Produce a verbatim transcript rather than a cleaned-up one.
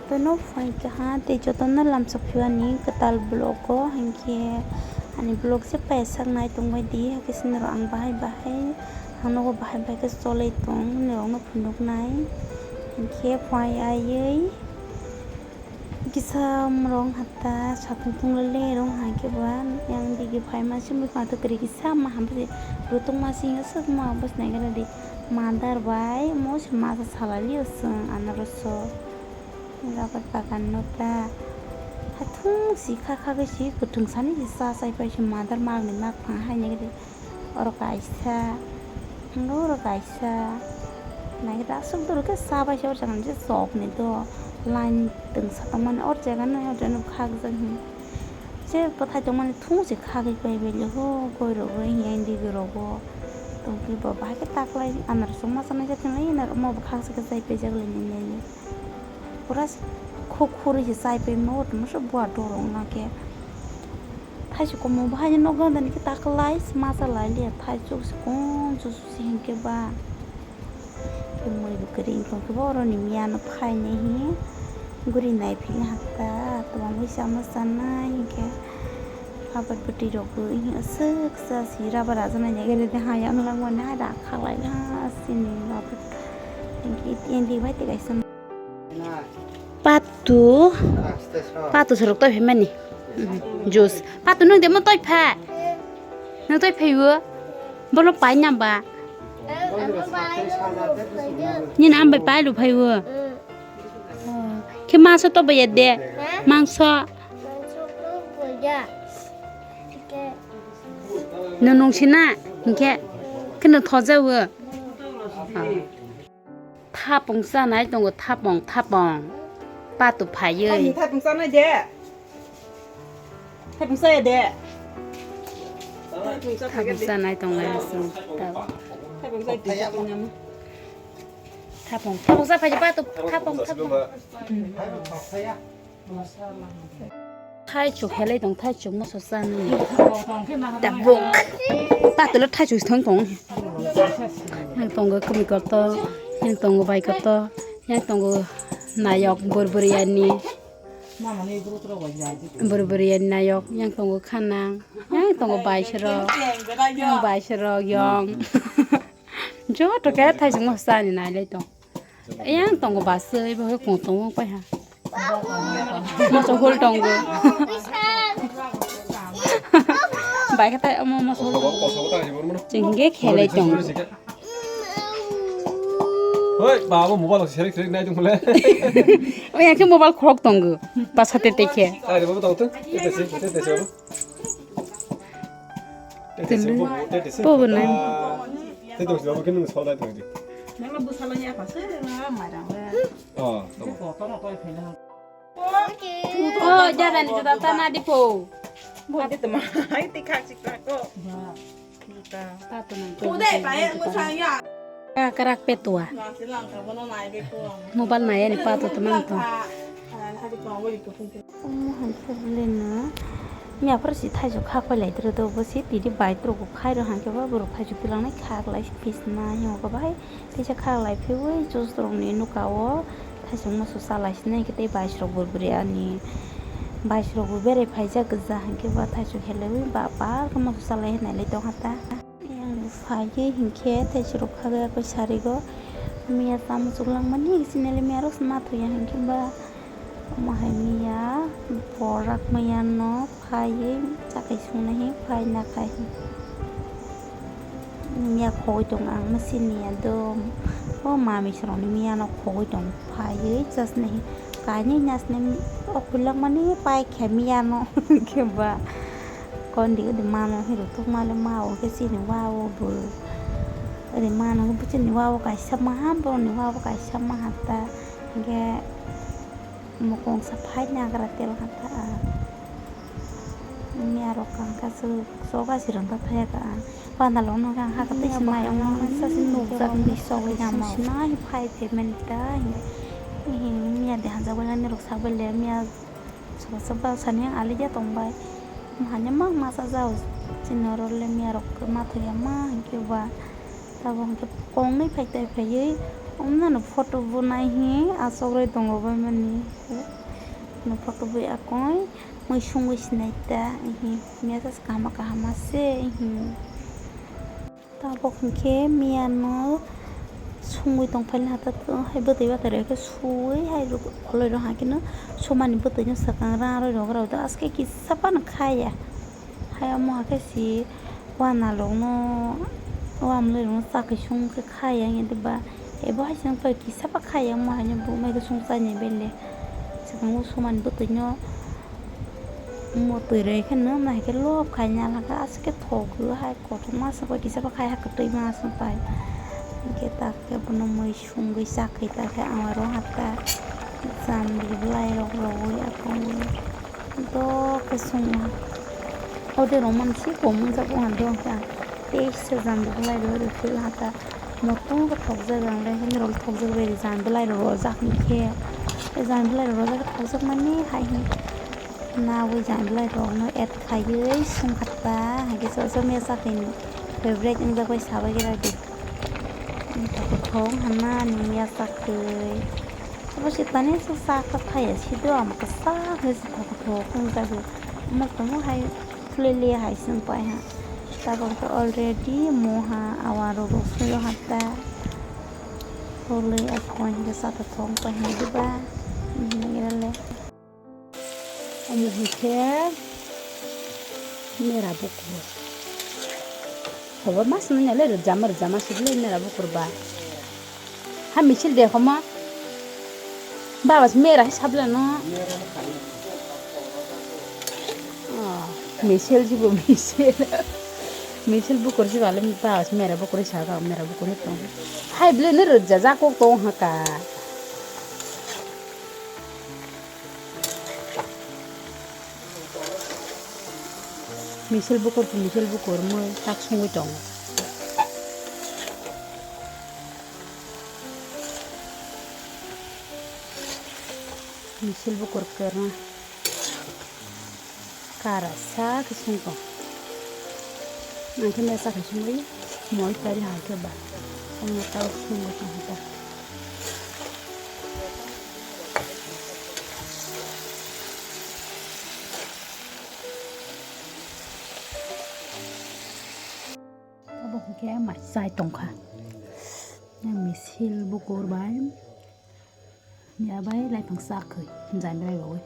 Tono phai kaha tei jotono lamsok phiwani kwtal vlog o, hinkhe ani vlog se paisak nai tongbai di, hakhe sinirok ang bahai bahai ang nogo bahai bahai khe cholai tong, nirokno phunuknai. Hinkhe phai aiwi kisa rong hata satung tung le rong hai khe ba yang digi phai ma simi phato kwrwi kisa ma hamse rutong ma sing aswk ma bwsnai gara di madar bai mo se masa salai liyo chwng anoroso. Rabar bagan no ta. Hathung si kha kha khe si kwthwng sani si cha chai pai si madar mak ni mak phang hai nai khe oro kaisa. Hwngo oro kaisa. Nai khe aswk doro khe cha bai se oro jaga ni je chok ni do. Line twngsa tong mani oro jaga no oro jaga no khakjak hin. Je bwthai tong mani thung si khagwi pai bai le ho goi rok roi hiya indi gwi rogo. Tong khe bo bahai khe taklai anarok chwng ma chanai khe thang lai mo bo khaksa khe chai paijak lai nai nai. Pura khuk khuri se chai pai mo tongma se bua dorong na khe. Thaichuk komo bo haino nok gana dani khe taklai se ma cha lai liya thaichuk se kon chusu se hinkhe ba. Khe mui bo kwrwi wng tong khe bo oro ni miya no phai nai hi guri nai phili hakta tongma mui sama chanai hinkhe. Habar bwtwi rok bo aswk cha si rubber ajana nai gari de ha yang langmani hai da khalai ha sini rubber. Hinkhe indi bai tei kaisa. Patu. Patu sorok toi phaimani. Juice. Patu nung demo toi pha. Nung toi phaiwo. Bolo pai namba. Nini ambai pai lu phaiwo. Khe mangso to bai de. Mangso. Nung nung sina. Hinkhe. Khe nung thojawo. Thapung chanai tongo, thapung, thapung. Patu phaiwi. Thapung, thapung chanai de. Thapung chaya de. Thapung cha phai Thapung de. Chanai tongo, aswk tao. Thapung chai twi chakni nama. Thapung, thapung cha phai de, patu, thapung, thapung. Thaichuk helai tong, thaichuk moso chanai. Tabuk. Patwlo thaichuk thang tong. Yang tongo kwmwi kotor, yang tongo bai kotor, yang tongo nayok bor bwrwi ani. Bor bwrwi ani nayok, yang tongo khanang, yang tongo baisrok, yang baisrok yong. Joto khe thaichuk moso chani nailai tong. Yang tongo baswi bo khe kung tongo pai ha. Moso hol tongo. Bai khe tai omo moso hol tongo. Chwng hinkhe khelai tongo. Hoi, baba mobile se serik serik nai tong le. O yang khe mobile khorok tongo. Basa te te khe. Ai re baba tong tong. Te te se, te te se baba. Te te se, Tele. Baba, te te se. Baba nai. Te tong se baba khe nung solai tong di. Nang bwsalo ya pha se na mairang le. Oh, tong. Ko to no toi phela. Oh, jadani juda ta na di po. Bo de tama. Ai ti khak sik ko. Ba. Juda. Ta to na. Ko de pa e mo sa ya. Ka karak pe tua. Na se lang ka bono nai be ko. Mobile na ya ni pa to to mang to. Omo hai khe bwlwino miya phoro si thaichuk kha khoi lai tro do bo si tini bai tro bo khai rw hang khe ba borok thaichuk twlang nai kha glai si pis na hi hwnkhe bahai. Teisa kha lai phiui juice rokni nuka o thaichuk moso cha lai sinai khe tei bais rok bo bwrwi ani bais rok bo berai phaijak gwja hinkhe ba thaichuk helaiwi ba par khe moso cha lai hinai lai tongkha ta. Yang phaiwi hinkhe thaichuk rok kha gaya koi sarigo miya tamo chuk langmani sinai le miya rok se ma thuya hinkhe ba omo hai miya borak miya no. Phaiwi chakai sungna hi phai nakhai hi. Miya khogwi tongo ang machine ya do. O mami srokni miya no khogwi tongo phaiwi chasna hi. Kainwi nasna o khulak mani pai khe miya no khe ba. Kondi odi mano hi rutuk male ma o khe chini wa o bo. Odi mano hi chini wa o kaisa maha boroni wa o kaisa maha ta. Hinkhe. Mokong sa phai nagra tel kha ta. Miya rok kang kha su choga si rang ta thaya ka. Panda lo no kang ha ka tei si mai ong sa si nuk jak ni sogwi ya ma. Na hi phai phe mani ta hi. Hi miya de hanjak bai ani rok sa bai le miya choba choba sani ang ali ya tong bai. Mane ma ma sa jao. Chini oro le miya rok ma thaya ma hinkhe ba. Tabuk hinkhe kong nwi phai tai phaiwi Omno no photo bo nai hi asok roi tongo bai mani. No photo bo akoi mui sungwi sinai ta hi message kaham kaham se hi. Tabok hinkhe miya no sungwi tongphai laha ta hai bwtwi bwtwi rok khe suwi hai kholoi rok hakhe no sumani bwtwi no swkang rang roi rok rw ta aske kisa phano khaya. Hai omo hakhe si wanalokno, wamlwirokno chakisung khe khaya hinwi ba, ebo hai se wngkha kisa ba khaya omo haino bo mai kusung chainai bele. Swkang o sumani bwtwino omo twi rwi khe nwng nai khe lob khai nang kha, aswk khe thok rw hai kothoma se bai kisa ba khai ha kwtwi ma se pai. Hinkhe ta khe bono mui sungwi chakhe ta khe ang aro ha ta jam bwlairok rogwi aphangwi. Dok khe swngo. Order rok mani se kom wngjago ang dok khe. Tei se jam bwlai rok rw khe hata. Motom khe thokjak ang le, hinwi rok thokjak bai rw jam bwlai rok rojak hinkhe. Tei jam bwlai rok rojak khe thokjak mani hai hwn. Nawi jam bwlai rok no add khaiwi sung kha ta. Hinkhe soso mesa khe ni favorite wngjak bai sabai khe rw di. Thok thok hwnna ni mesa khe. Abo se tani se sak ta thaya si do, amo kwchak khe se thok thok wng jago. Amo tongmo hai fulele hai se wng pai ha. Tabok to already moha awa rok rw sui o ha ta. Holi a koi hwnkhe sa ta thok pai ha diba. Nini le. Omo hwnkhe mera bukur. Hobo mas nini le rwjama rwjama sibole mera bukur ba. Ha misil de khoma. Baba se mera hi sabla no. Oh, misil jibo misil. Misil bukur si bale baba se mera bukur hi sabla mera bukur hi tong. Hai bile ne rwja ja kok tong ha ka. Misil bukur misil bukur mui tak sungwi tongo. Misil bukur kwrwng kara sa khe sung tong. Ang khe mesa khe sungwi moi tari hai khe ba. Ang tau sungwi tong ta. Abo hwnkhe mai chai tongkha. Misil bukur bai, miya bai laiphang sak khe, jai bai rogwi.